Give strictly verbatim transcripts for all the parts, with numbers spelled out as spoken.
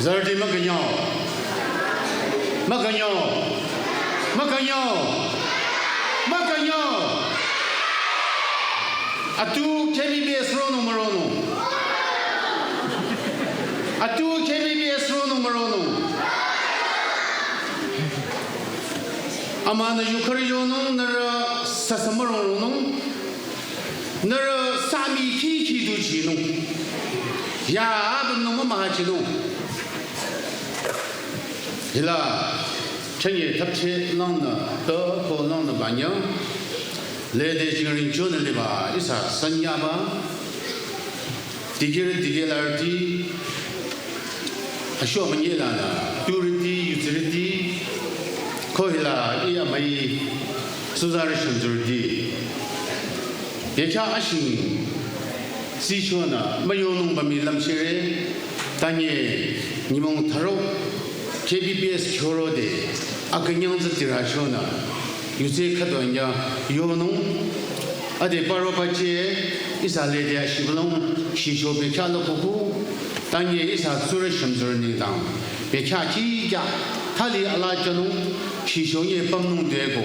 Zarüti mükünyang. Mükünyang. Mükünyang. Mükünyang. Atu K B B S ronung müronung. Atu K B B S ronung müronung. Amanü yukhari yonung nührü sasa müronung. Nührü sami khi khi du chinung. Ya, abin nung mama chinung. Hila, chanye thapche langnü, to ko langnü banyang. Lede jingring chonü liba, ihsa sanyaba. Dikir dikir larüti, asho manye lanü, turüti, yutsürüti, ko hila, iya mai, suzarü shenzürüti. Bekya ashing, zishonü, mayonung bami lamshere, tanye, nyimong tharo, K B B S chorode, akünyang zütira shonü, yutse khadwanya, yonung, ade paro pache, ihsa lede ashibalong, shisho bekya lo kuku, tanye ihsa tsurü shenzürü nengdang, bekya kikya, thali ala janung, shisho ye pamnung dego,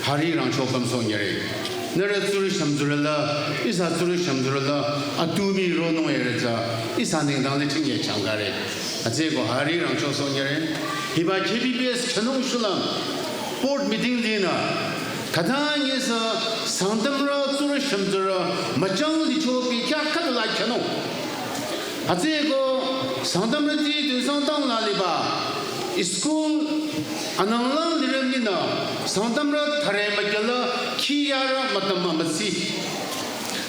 hari rangcho pamso nyere. Nührü tsurü shenzürü la, ihsa tsurü shenzürü la, atumi ronung ere za, ihsa nengdang le chinye changare. Atseko hari rangcho so nyere. Hiba K B B S chanung shulam, board meeting dinü, khüta nyesa Sangtamrü tsurü shenzürü, machang licho bekya khadula chanung. Atseko Sangtamrüti Tuensang town la liba, school ananglang lirem nina, Sangtamrü thare makyala, khiyara matam amasi.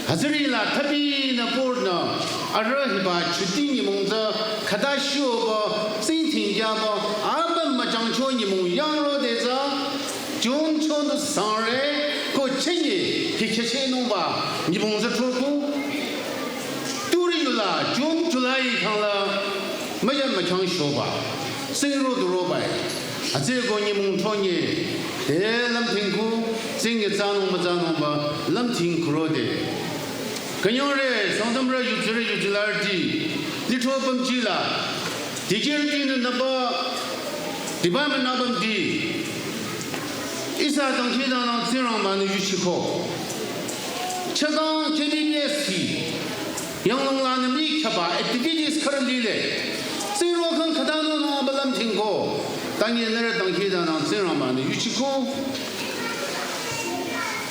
Haziri la thabi na por na, arüh hiba chuti nyimong za, khada shio ba, sing ting ya ba, aban machang cho nyimong yang ro de za, June cho nu sangre, ko chenye, hi kheche nung ba, nyimong za cho ku. Turi yula, June, July khang la, maya machang sho ba, sing ro du ro ba. Atseko nyimong cho nye, de lam ting ku, sing ye zanung ma zanung ba, lam ting ku ro de. Kanyore, Sangtamrü yutsürü yutsülarüti, litro pamchi la, dikirüti nü naba, department nü bamdi, ihsa dangkhidangnang Tsingrangba nü yuchiko. Chakang K B B S ti, yanglong la nü mi khaba activities currently le, Tsingrang khang khüta nü nü balam tingko, tanye nührü dangkhidangnang Tsingrangba nü yuchiko.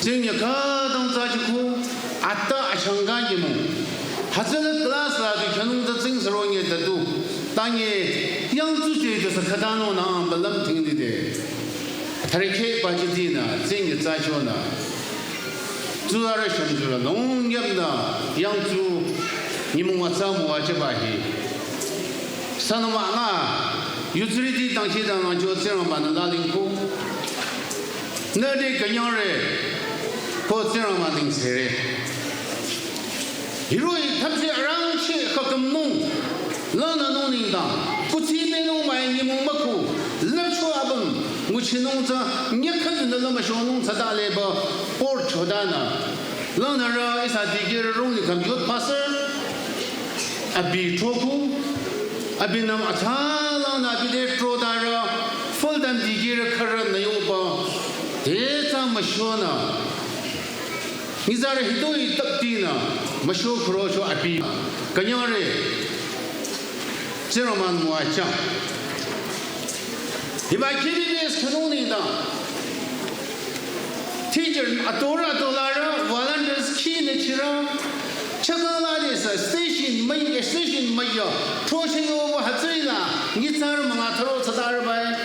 Tsing ya ka dang tsa chi ku, ata achang ka nyimong. Hatsala class la du khanung tsa tsing saro nye ta du. Tanye, yang tsu te du sa khata no na ang ba lam ting di de. Thare khe ba chi di na, tsing ya tsa cho na. Tsu ara shang tsu ra, nong yam na, yang tsu, nyimong wa tsa mo wa che ba hi. Sa na ma nga, yu tsiri di dang chi dang na jo tsing ra ma na la ling ku. Nührü künyangre, ko Tsingrangba nengse re. Hiroh-i thapse arangcheh khaküm nung, lanü nung nengdang, kuthsi menung mai nyimong maku, lümcho apüm, nguchinung tsü, nyakhanü lümashonung tsü ta leba, por chodanü. Lanü ra ihsa dikehre rong ni kam yot pastor, abi throku, abi nam athalang nü abi de thro dara, full time dikehre khara nü yoba, te tsü mashonü. Nizare hitoi tapti nü, masho khro sho abi. Künyangre, Tsingrangba müwachang. Hiba K B B S khanung nengdang. Teacher atora atolara volunteers khi ne chira. Chakala de sa station mai, station mai ya. Thro she yo wa hatsui la, nyitsarü manga tharo tsadar bai.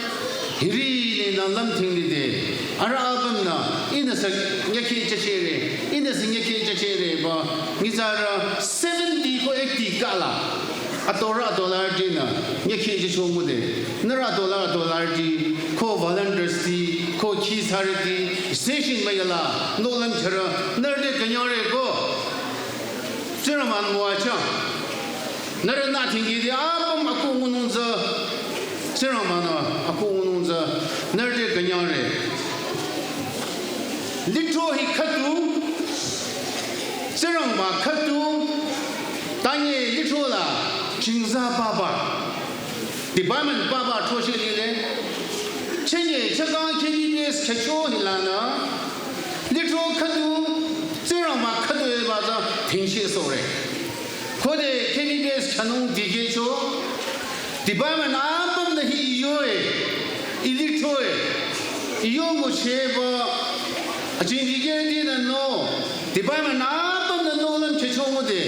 Hiri ne na lam ting ni de. Ara apüm nü, ihnü sa nyakhe chachere, ihnü sa nyakhe chachere ba, nyitsarü seventy ko eighty kala. Atora atolar dinü, nyakhe chacho mu de. Nührü atolar atolar di, ko volunteers di, ko khi sari di, station mai la, no lam chara, nührü de künyangre ko. Tsingrangba müwachang. Nührü nü tinggi di apüm aku ngunung tsü. Tsingrangba nü aku ngunung tsü. Nührü de künyangre. Litro hi khatu. Tsingrangba khatu. Tanye litro la. Chingza papa. department papa throcheh lile. Chünye chakang K B B S khyücho hilanü, lithro khüdu, Tsingrangba khüdu eba tsü thingcheh sohre. Khode K B B S khyünung dikehcho, department apümnü hi yoe, i lithroe, i yo nguchehba, aching dikeh dinü no, department apümnü nohlüm khyücho ngude,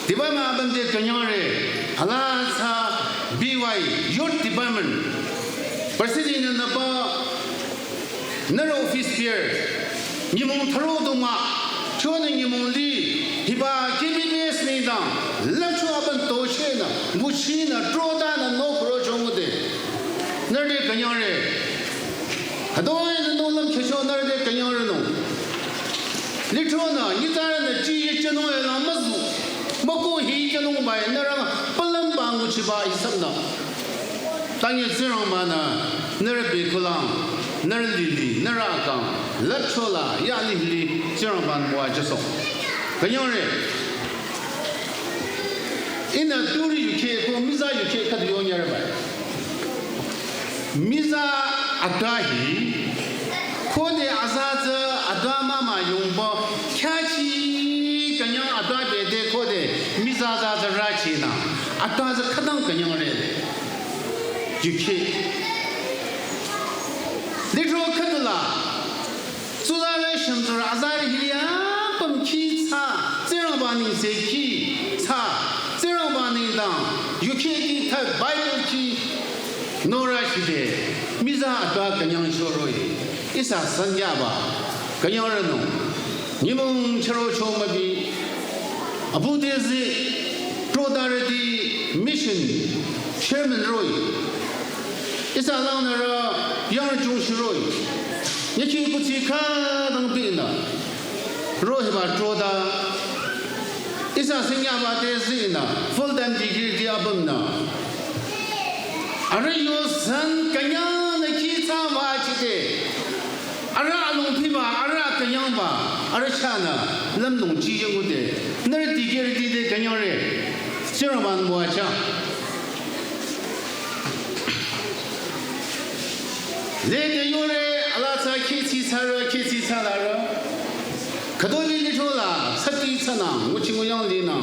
department apüm te künyangre, ala tsü B Y, Youth Department, President nü nüba, nührü office bearer, nyümong thüro du mah, chonü nyümong li, hiba K B B S nengdang, lümcho apüm tochehnü, nguchinü, trodanü, no khoro chongude. Nührü te künyangre. Khütoi nü nohlüm khyücho nührü te künyangre nung. Lithronü, nyitsarünü, chi ye chenung e la müzu. Müko hi chenung bai, nührü pülümba nguchiba isam nü. Tangi Tsingrangba nü, nührü bekulang, nührü lili, nührü akang, lüpchola, ya lili, Tsingrangba nü müwajüsoh. Künyangre. Ihnü turi yukheh ko miza yukheh khüdu yonyare bai. Miza ata hi, khode aza tsü ata mama yongba, kyachi künyang ata bete khode miza za tsü rachinü, ata tsü khütang künyangre. Yukheh. Lithro khüdula, tsuzarü shümtsurü azarü hiri apüm khi tsü, Tsingrangba nengse khi tsü, Tsingrangba nengdang, yukheh khi thsa Bible khi norü shide, miza ata künyang shoroi, ihsa sanyaba, künyangre nung, nyümong chüro cho mübi, abu te zi, trodarüti mission chairman roh-i. Ihsa langnürü yang jung shiroi. Nyeki kutsi khütang binü. Roh-i ba troda. Ihsa sanyaba te zinü. Full time degree ti apümnü. Arüh yo san künyangnü khi tsü müchide. Arüh alongpiba, arüh künyangba, arüh chahnü, lümlong chi yongude, nührü dikehrüti te künyangre, Tsingrangba nü müwajü. Lede yore, ala tsü khetsi tsürü, khetsi tsülarü. Khütoi lithrola, sati tsünü, nguchi nguyang linü,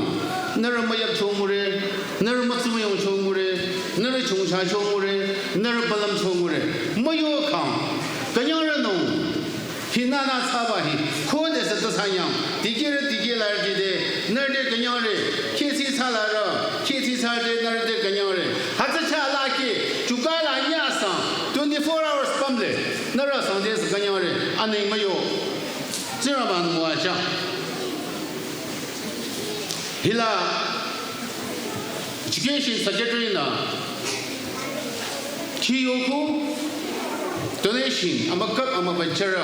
nührü müyap chongure, nührü mütsumüyong chongure, nührü chongcha chongure, nührü pülüm chongure. Müyo khang, künyangre nung, hinanü tsüba hi, khode sü tsü sanyang, dikehrü dikehlarüti te, nührü te künyangre, khetsi tsülarü, khetsi tsüde nührü te künyangre. Hütsü chah lake, chukala nyasang, twenty-four hours pümle, nührü sangde sü künyangre, aneng müyo. Tsingrangba nü müwajü. Hila Education Secretary nü khi yoku donation amükap amübüchürü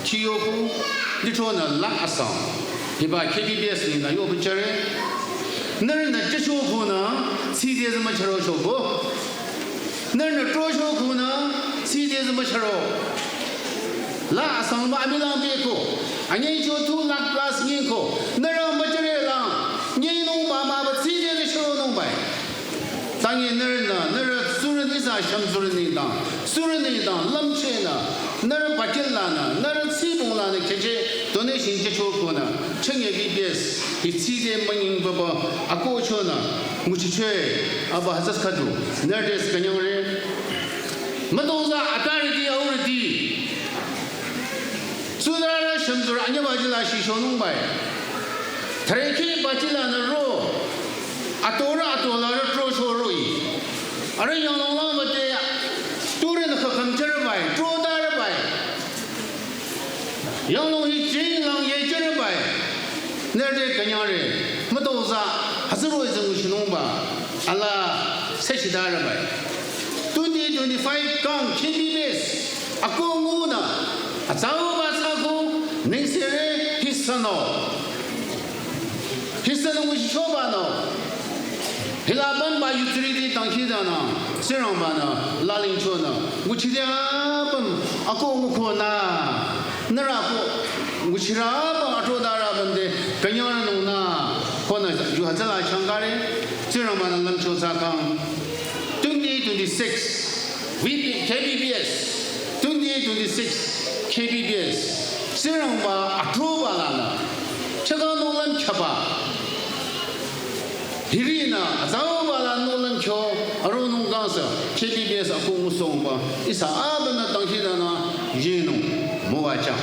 khi yoku lithronü lakh asang. Hiba K B B S ninü yobuchüre. Nührünü jücho kunü side zü müchüro choko. Nührünü trocho kunü side zü müchüro. La asang ba amilang beko. Anyi cho two lakh plus nyingko. Nührü müchüre lang. Nyingnung ba mah ba side zü chüronung bai. Tangi nührünü, nührü tsurü nisa shümtsurü nengdang. Tsurü nengdang, lümchehnü. Nührü bakil lanü, nührü tsibong lanü kheche donation jücho kunü. Chünye B B S, hi side münying baba, akohchonü. Nguchichoi, aba hütsü khüdu, nührü te sü künyangre. Mütozah atarüti aurüti. Tsuzarü shümtsurü anyüba jila shichonung bai. Thürekhi ba jilanü ro. Atorü atolarü trocho roh-i. Arüh yanglong lang müte. Turünü khükhümchürü bai, trodarü bai. Yanglong hi jinglang yechürü bai. Nührü te künyangre, mütozah, hütsüro izü nguchinungba, ala, sechidarü bai. Twenty twenty-five kang K B B S, ako ngunü, atsauba tsako, nengsere, hisano. Hisano nguchichoba no. Hila apüm ba yutsirüti dangkhidanü, Tsingrangbanü, lalingchonü, nguchide apüm, ako ngukonü, nührü ako, nguchirü apüm, atrodarü apüm te, künyangnungnü, konü, yu hütsüla changkare, Tsingrangbanü lümcho tsü kang. Twenty twenty-six, V P, K B B S, twenty twenty-six K B B S, Tsingrangba atroba lanü, chaka nohlüm khyaba, hirinü, azauba la nohlüm khyo, aronung kangsa, K B B S akung usongba, ihsa abana tangkhi dana, yenung, mowacha.